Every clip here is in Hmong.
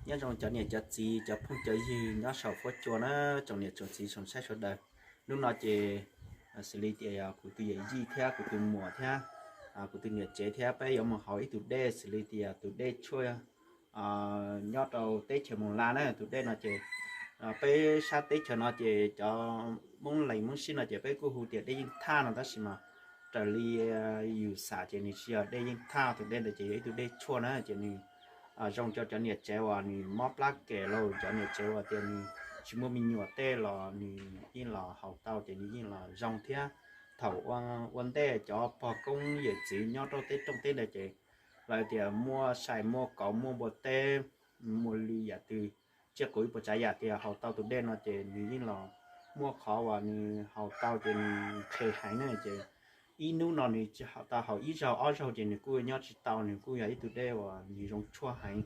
Nyob zoo cov niam cov txiv, cov phooj cov ywg nyob saum fuab cua na, tsoom niam tsoom txiv tsoom saib sawv daws. Hnub no ces xws li tias yog kuv tus yawm yij thiab kuv tus muam thiab kuv tus niam tsev thiab peb yuav mus hauv ib tug dej xws li tias tus dej tshuaj nyob rau teb chaws Moos Las na. Tus dej no ces peb sab teb chaws no ces cov Hmoob Lees Hmoob Sib no ces peb kuj hu tias dej Yeej Thaj no, tab sis mas raws li yus xam ces nws tsis yog dej Yeej Thaj. Tus dej ntawd ces yog ib tug dej tshuaj na, ces nws zoo rau cov niam tsev uas nws mob plab kem los cov niam tsev uas tias nws tsis muaj me nyuam tej los nws yeej los haus tau ces nws yeej los zoo thiab. Thaum ua ntej cov pog koob yawm txiv nyob rau teb rooj teb ntawd ces lawv tias muaj sai muaj kauv muaj npua teb muaj lwm yam twg, tsiaj qus ib puas tsav yam tias haus tau tus dej no ces nws yeej los muaj qhov uas nws haus tau ces nws qhe heev na. Ces ib hnub no nws tau haus ib zaug ob zaug ces nws kuj nyob tsis tau, nws kuj yog ib tug dej uas nws zoo tshuaj heev.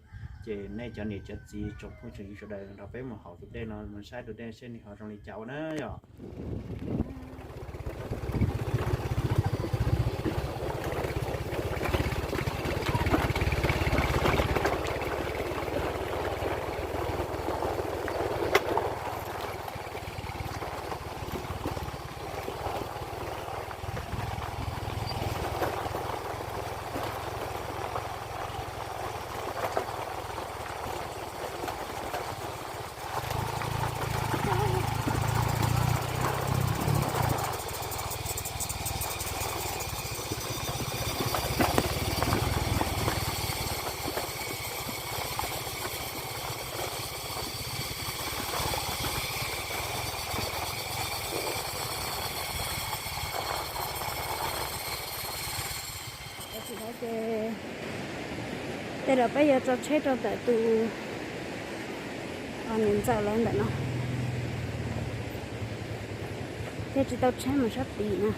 Ces nej cov niam cov txiv tsoom phooj tsoom ywg sawv daws nrog peb mus hauv tus dej no mus saib tus dej seb nws ho zoo li cas ua na yom. Tej zaum peb yuav tso tsheb rau ntawm tus niam ntxawm lawv ntawm no, thiab tsis tau tsheb mus sab tid na.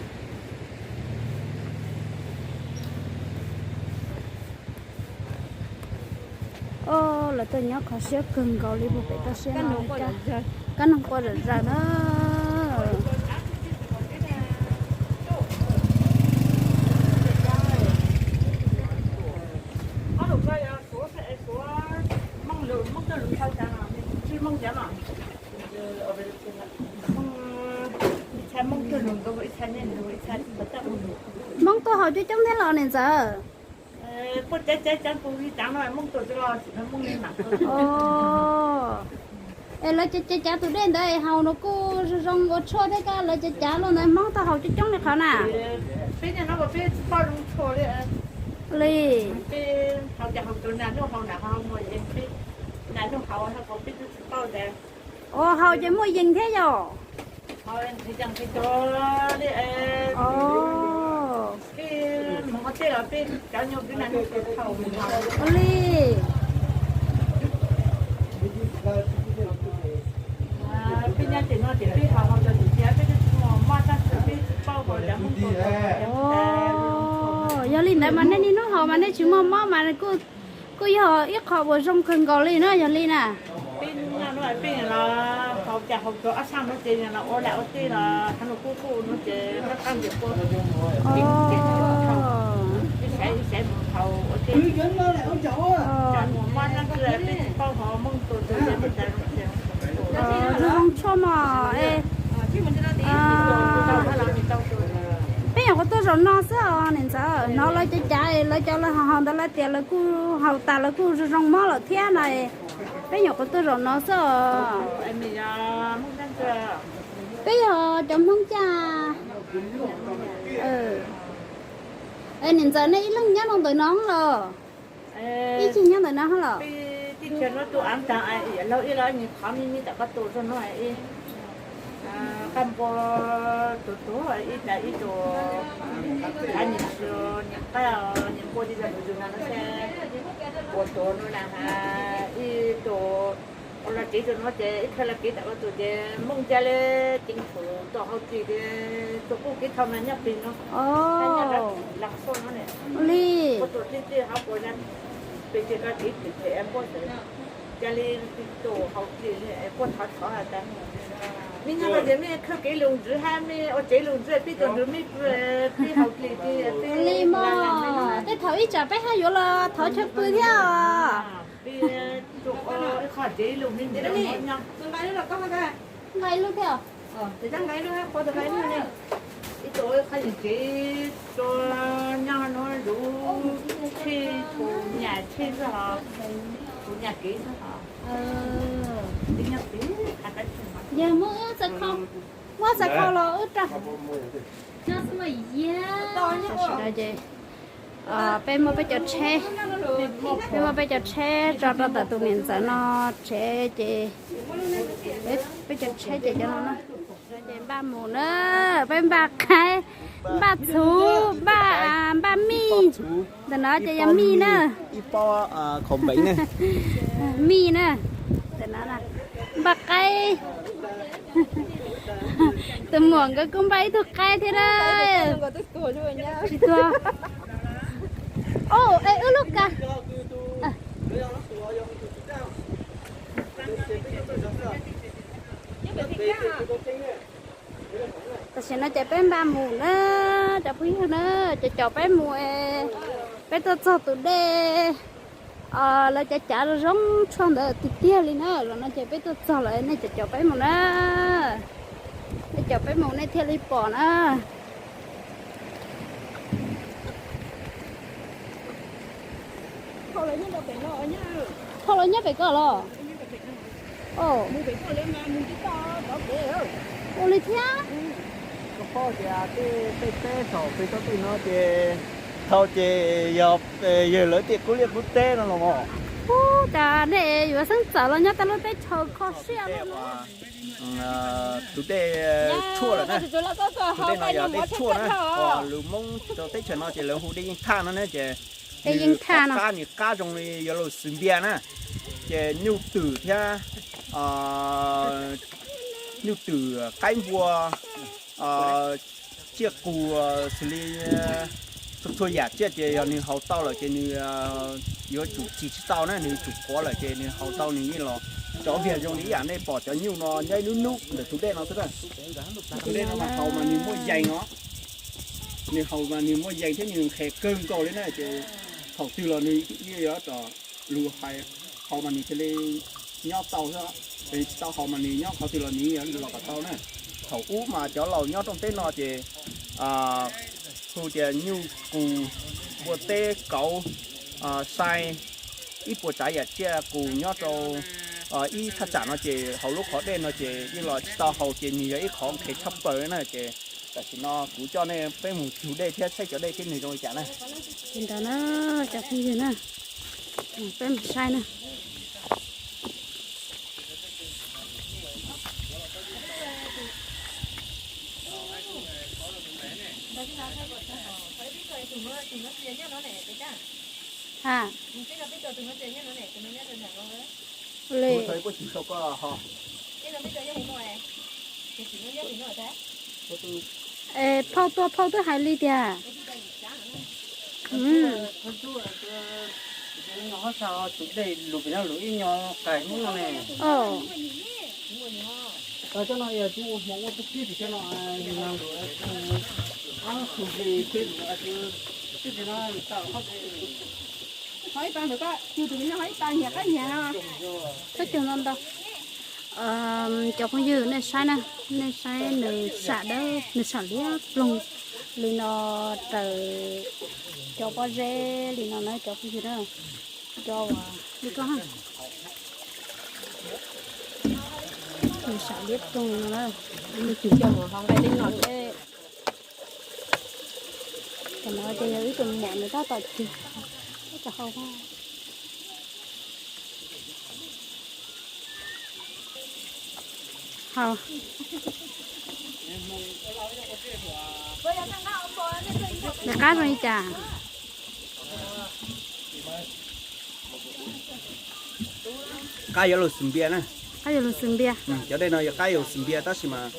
Os, lawv tuaj nyob kho siab kawg nkaus li puag pem toj siab no, kab noog quaj zom zaws na. Hmoob tuaj haus coob coob thiab los niam ntxawm? Es lawv cav cav tus dej ntawd haus no kuj zoo zoo ua tshuaj thiab, koj lawv cav cav los ntawd Hmoob tuaj haus coob coob li qhov na? Li, ua haus ces muaj yees thiab yom? Ua li. Yog li ntawd mas nej niaj hnub haus mas nej tsis muaj mob mas kuj yog ib qho uas zoo kawg nkaus li na, yog li na. Zoo zoo tshuaj mas, peb nyuam qhuav tuaj zaum no xwb os niam ntxawm, hnov lawv cav cav, lawv cov lawv haus haus ntawd lawv tias lawv kuj haus tas lawv kuj zoo zoo mob lawm thiab na. Peb nyuam qhuav tuaj zaum no xwb os. Peb yog cov Hmoob Caj. Es niam ntxawm nej ib leeg nyob rau ntawm no los? Ib txhia nyob ntawm no los? Ua los tsev rau no ces ib txhia los kev tom ko tus ces Hmoob Caj li ceev tsum tus hauv txij ces tus kuj kev thau mas nyob plig no. Li, tus txij txij hauv puas pes ces ko kev plig phem npuaj xwb. Cas li tus hauv txij li puaj thov thov has tas, me nyuam no ces mej khawb kev lug ntswv hab mej ua tsev lug ntswv peb tus ntswv mej pw peb hauv txij li. Li mog, tej thaum ib tsam peb hab yuav los thov chaw pw thiab os. Peb tus Nqa ib lub thiab. Ib tug qhaj yees tsev tso nyaj no zuv tsheb, tus nyam tsheb xwb hos, tus nyam kev xwb hos. Yog muab txhais khau los wb rau. Peb muab peb cov tsheb, peb muab peb cov tsheb tso rau ntawm tus niam ntxawm no tsev ces peb cov tsheb ces cov no na. Ces npaj mus na, peb npaj qaib, npaj txhuv, npaj, npaj mij. Ntawm no ces yog mij na. Mij na. Ntawm no npaj qaib. Tus muam nkawd kuj npaj ib tug qaib thiab na. Tsis tuag. Ub, es wb lub kav. Tam sim no ces peb npaj mus na, cov phooj ywg na, ces caum peb mus, peb tuaj txog tus dej lawv cav cav zoo zoo tshuaj ntawd tiag tiag li na. Los no ces peb tuaj txog lawm, nej caum caum peb mus na, nej caum peb mus nej thiaj li pom na. Phauj lawv nyob pem ko los? Ua li thiab. Tej teb thaum peb tau tej no ces thaum ces yog yawg lawv tej qub liaj qub teb no los mas. Ub, cas nej yuav xeeb txawm los nyob tau lub teb chaws kho siab. Tus dej tshuaj lawm na, tus dej no yog dej tshuaj na, lus Hmoob rau teb chaws no ces lawv hu dej yeej thaj no na ces nws qab, nws qab zoo li yuav luag xws npias na, ces nyuj twm thiab, nyuj twm, qaib npua, tsiaj qus, xws li txhua txhua yam tsiaj ces yog nws haus tau lawm ces nws yuav tsum txi tsis tau na, nws yuav tsum quav lawm ces nws haus tau nws yeej los rov viag zoo li ib yam nej pom cov nyuj no nyob ib nub nub ntawm tus dej no xwb na. Tus dej no mas haus mas nws muaj yees os, nws haus mas nws muaj yees thiab nws nqhis kawg nkaus li na ces thaum twg los nws yeej yuav rov lug hais, haus mas nws thiaj li nyob tau xwb, tsis tau haus mas nws nyob qhov twg los nws yeej yuav los kom tau na. Thaum ub mas cov laus nyob rooj teb no ces hu tias nyuj qus, npua teb, kauv, sai, ib puas tsav yam tsiaj qus nyob rau ib thaj tsam no ces hauv lub qhov dej no ces yeej los tsis tau haus ces nws yog ib qhov nqhis tshaj plaws na ces tam sim no kuv coj nej peb mus tug dej thiab saib cov dej thiab nws zoo li cas na. Li ntawd na, cov phooj ywg na, peb mus saib na. Ha. Li. Es phauj tuaj phauj twb hais li tiag. Koj cog ntau ntau. Cov phooj ywg, nej saib na, nej saib nws sam dawb, nws sam liab ploog li no raws cov pob zeb li no na cov phooj ywg na. Cov uas li ko, nws sam liab ploog li no na. Cov no ces yog ib tug muam nws tab tom cog, tab tom hau. Nws qab zoo li cas? Qab yuav luag xws npias na. Qab yuav luag xws npias. Cov dej no yog qab yuav luag xws npias tab sis mas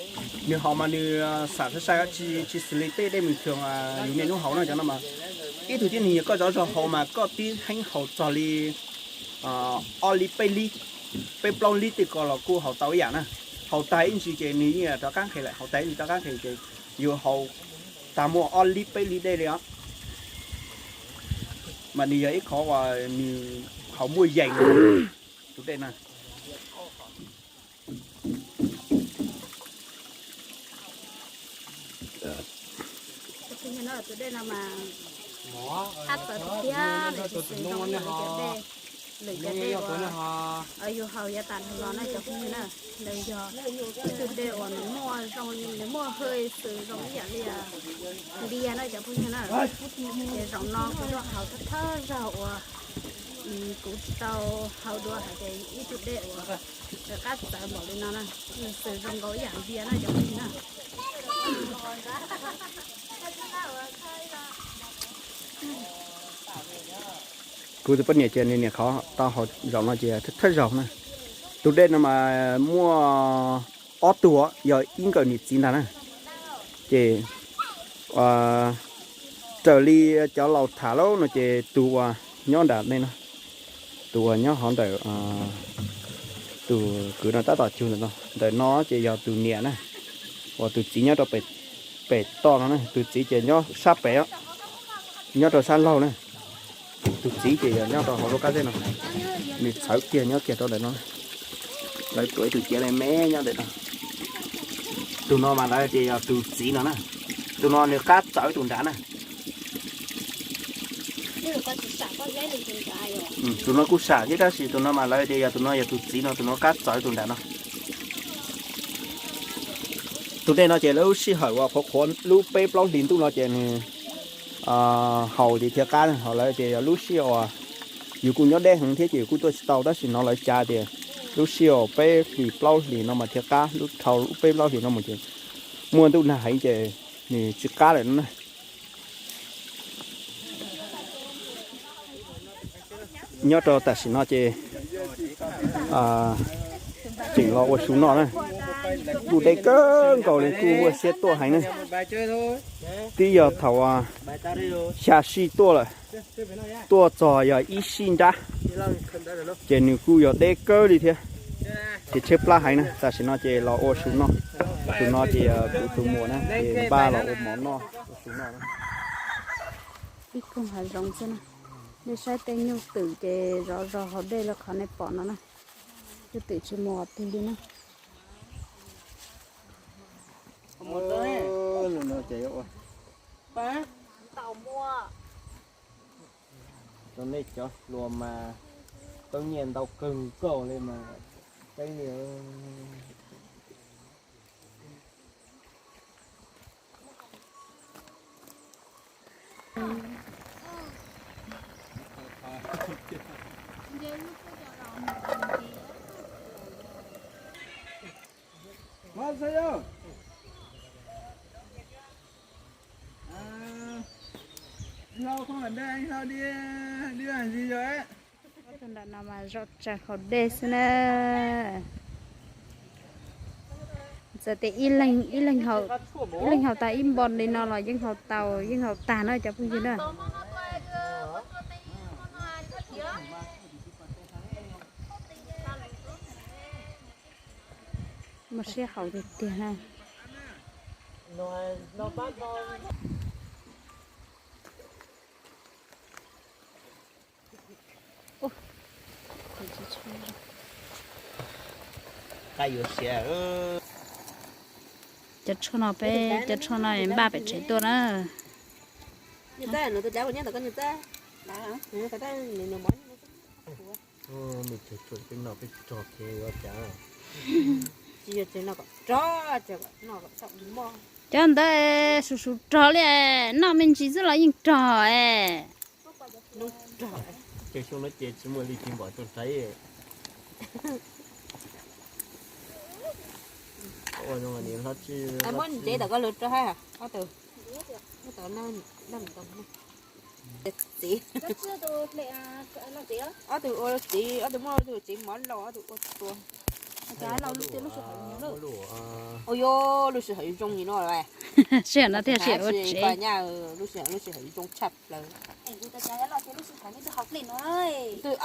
nws haus mas nws xam sai sai, tsis xws li tej dej mws tshwm yus niaj hnub haus no. Cov no mas ib tug tib neeg yog koj zov zog haus mas koj tib heev haus txog li ob lib peb lib, peb plaub lib tej ko los kuj haus tau ib yam na. Haus tag ib ntsis ces nws yeej rov qab nqhis lawm, haus tag ib ntsis rov qab nqhis ces yus haus tag muaj ob lib peb lib dej li os. Mas nws yog ib qhov uas nws haus muaj yees tus dej na. Tus dej no mas qab txawv tiag tiag, lwm cov dej, lwm cov dej uas yus haus yav tas los no cov phooj ywg na, nws yog ib tug dej uas nws muaj zoo, nws muaj hơi xwm zoo ib yam li npias no cov phooj ywg na. Ces zaum no kuv tuaj haus thawj thawj zaug uas kuv tsis tau haus dua hais tias ib tug dej uas qab txawv npaum li no na, xwm zoo nkaus ib yam npias no cov phooj ywg na. Kuv tus poj niam ces nws niam qhov tau haus zaum no ces thawj zaug na. Tus dej no mas muaj ob tug, yog ib nkawm niam txiv ntag na. Ces raws li cov laus tham lauj no ces tus uas nyob nram nej no, tus uas nyob hauv ntawm tus kwv no tab tom cug ntawm no, ntawm no ces yog tus niam na, uas tus txiv nyob rau pem toj no na, tus txiv ces nyob sab pem, nyob rau sab laug na. Tus txiv ces yog nyob rau hauv lub qab zeb no, nws txhawv kiag nyob kiag rau ntawm no. Lawv tuav ib tug ciav me me nyob ntawm no. Tus no mas lawv tias yog tus txiv no na. Tus no nws qab txawv tus nrad na. Tus no kuj sam thiab tab sis tus no mas lawv tias yog tus no yog tus txiv no, tus no qab txawv tus nrad no. Tus dej no ces lub sij hawm uas qhuav qhuav lub peb plaub hlis ntuj no ces nws haus ces thiaj qab. Ho lawv tias yog lub sij hawm uas yus kuj nyob deb heev thiab ces yus kuj tuaj tsis tau, tab sis no lawv xav tias lub sij hawm peb hlis plaub hlis no mas thiaj qab, lub dhau lub peb plaub hlis no mus ces muaj ntuj nag heev ces nws tsis qab lawm no na. Nyob rau tam sim no ces tseem los ua su noj na. Kuj deb kawg nkaus li, kuj muaj siab tuaj heev na. Twb yog thaum xya sij tuaj lawm, tuaj txog yog ib sij nrab, ces nws kuj yog deb kawg li thiab. Ces tshaib plab heev na, tam sim no ces los ua su noj. Tus no ces yog kuv tus muam na, ces npaj los ua mov noj, ua su noj na. Ib koog hav zoov xwb na. Nej saib tej nyuj twm ces zov zog haus dej li qhov nej pom no na. Nyuj twm tsis mus qhov twg li na. Rau nej cov hluas mas teeb nyiaj ntau kawg nkaus li mas teeb li. Tus nram no mas zov tsaws haus dej xwb na. Txawm tias ib leeg, ib leeg haus tau ib npo li no los yeej haus tau, yeej haus tag na cov phooj ywg na. Muaj siab haus tiag tiag na. Cov tshuaj no peb, cov tshuaj no npaj pem tsev tuaj na. Cov ntawd suv suv rog li, noj me ntsis xwb los yeej rog es. Ces xyoo no ces tsis muaj li tis npom tuaj saib. Muab ntsev tom koj lug rau hab ob tug. Txiv, ob tug ua txiv, ob tug muab ua txiv mov lauj, ob tug ua tua. Ua yuav lub sij hawm zoo li no lawm. Sij hawm no thiaj sij hawm ua tsev. Lub sij hawm, lub sij hawm zoo tshaj plaws.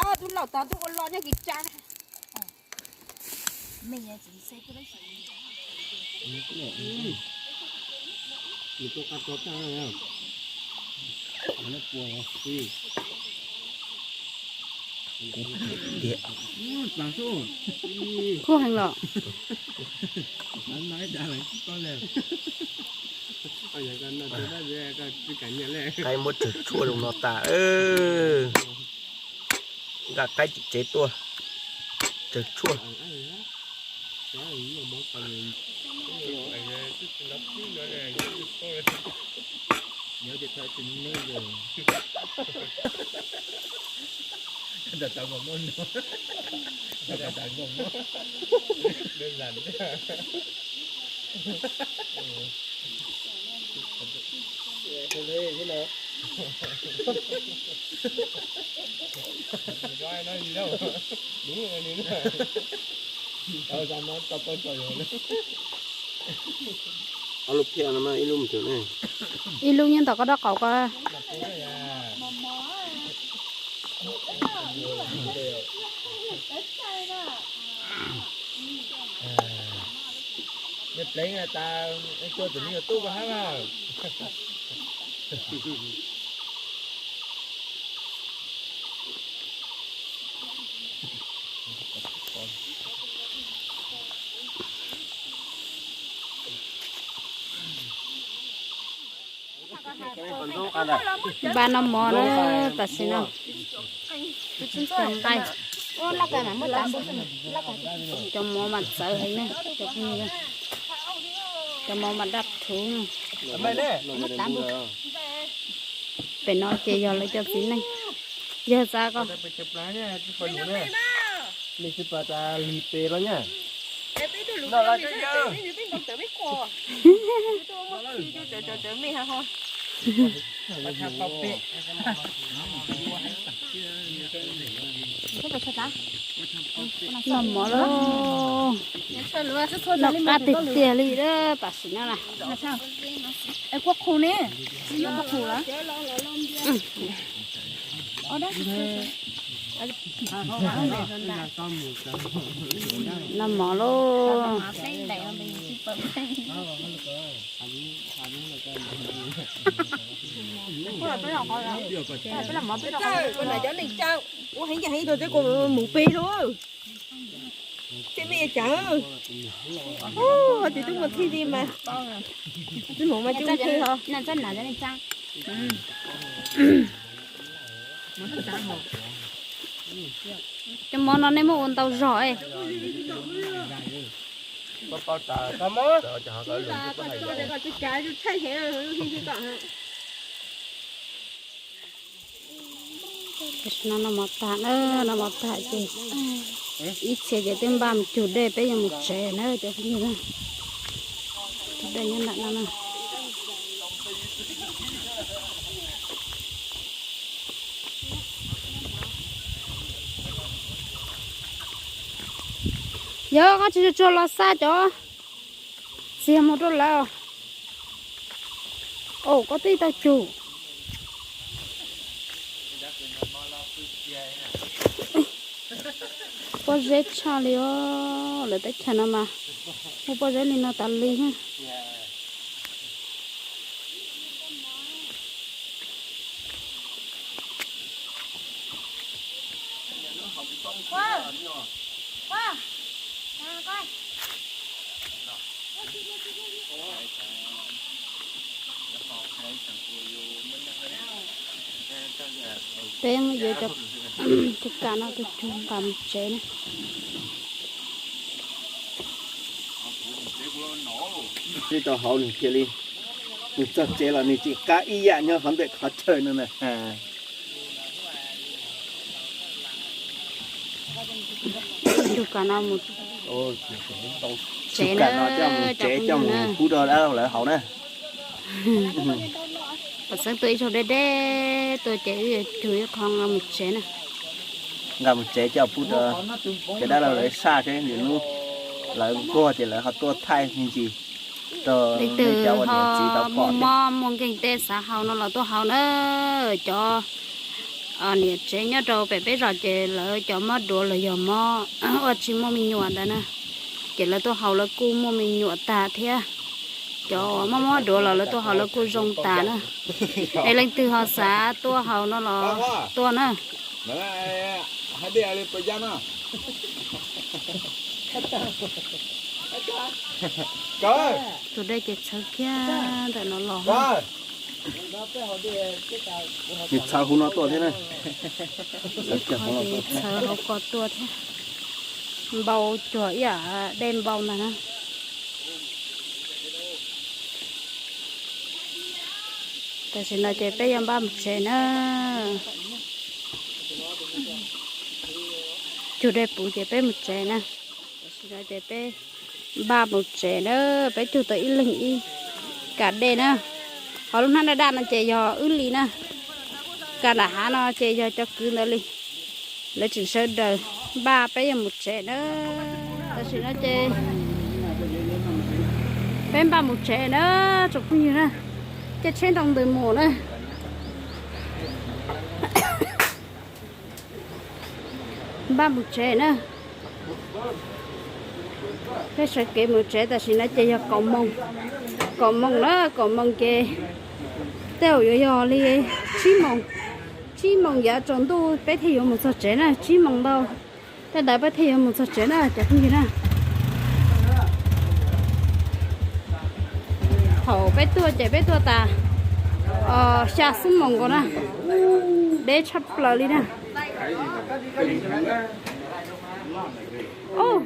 Ob tug laus tag tub ua los nyob kis tsa. Kub heev los. Qaib muab tsawg tshuaj zoo no tas. Nqa qaib tsev tuaj, tsawg tshuaj. Ib lub nyob ntawm koj dab qaum ko. Npaj noj mov na, tam sim no. Nqaij. Cov mov mas txawv heev na. Cov mov mas daj thuv. Pem no ces yog lawv cov txiv neej. Yawg Xav ko. Noj mov lauj. Noj qab tiag tiag li tam sim no na. Noj mov lauj. Cov neeg caw ua heev cas heev rau teb kuv mus pem lauj. Tej me cav, ces twb muaj thij li mas, twb mus mas coob thiab ho. Cov mov no nej muab ua ntau zog. Tam sim no noj mov tag na, noj mov tag ces ib txhia ces twb npaj mus cug dej peb yuav mus tsev na cov phooj ywg. Cug dej nyob nram no na. Yog koj tsis tsuag los xa cov txiag mus rau lawv. Au, koj twb tau cug. Pob zeb tshaj li os, lawv teb chaws no mas muaj pob zeb li no tas li. Peb yuav cov kam no tus cug nqa mus tsev na. Li rau hauv nws thiaj li, nws txog tsev los nws tsis qab ib yam nyob hauv ntawm qhov chaw no na. Tus kam no mus tsev na, coj mus tsev coj mus pub rau dab laug lawv haus na. Pom xeeb tuaj ib zaug deb deb tuaj ces wb yuav cug ib qho nqa mus tsev na. Nqa mus tsev coj pub rau cov dab laug lawv saj seb lwm hnub lawv nquag ces lawv ho tuaj thaij me ntsis rau leej twg ho muaj mob muaj nkeeg tej xav haus no los tuaj haus na. Cov niam tsev nyob rau pem peb zos ces lawv cov mob duav los yog mob ua tsis muaj me nyuam ntawd na, ces lawv tuaj haus lawv kuj muaj me nyuam tag thiab. Cov uas mob mob duav los lawv tuaj haus lawv kuj zoo tas na. Es leej twg ho xav tuaj haus no los tuaj na. Tus dej ces txhawv kiag ntawm no los. Nws txhawv hauv no tuaj thiab na. Txhawv hauv ko tuaj thiab. Npau cuag ib yam dej npau ntag na. Tam sim no ces peb yuav npaj mus tsev na. Cug dej puv ces peb mus tsev na. Tam sim no ces peb npaj mus tsev na, peb cug tau ib leeg ib kas dej na. Ho lub hnab daj daj no ces yog wb li na. Kas nram hav no ces yog cov kwv ntawd li. Lawv tseem sawv daws npaj peb yuav mus tsev na. Tam sim no ces peb npaj mus tsev na, tsoom phooj ywg na. Caij tsheb ntoo ntws mus na. Npaj mus tsev na. Peb sawv kev mus tsev tam sim no ces yog kaum moos. Kaum moos na, kaum moos ces tej zaum yuav yog li tsib moos. Tsib moos yav tsaus ntuj peb thiaj yuav mus txog tsev na, tsib moos ntau tej ntawd peb thiaj yuav mus txog tsev na cov phooj ywg na. Thaum peb tuaj ces peb tuaj tas xya xuab moos nkaus na, deb tshaj plaws li na. Ub,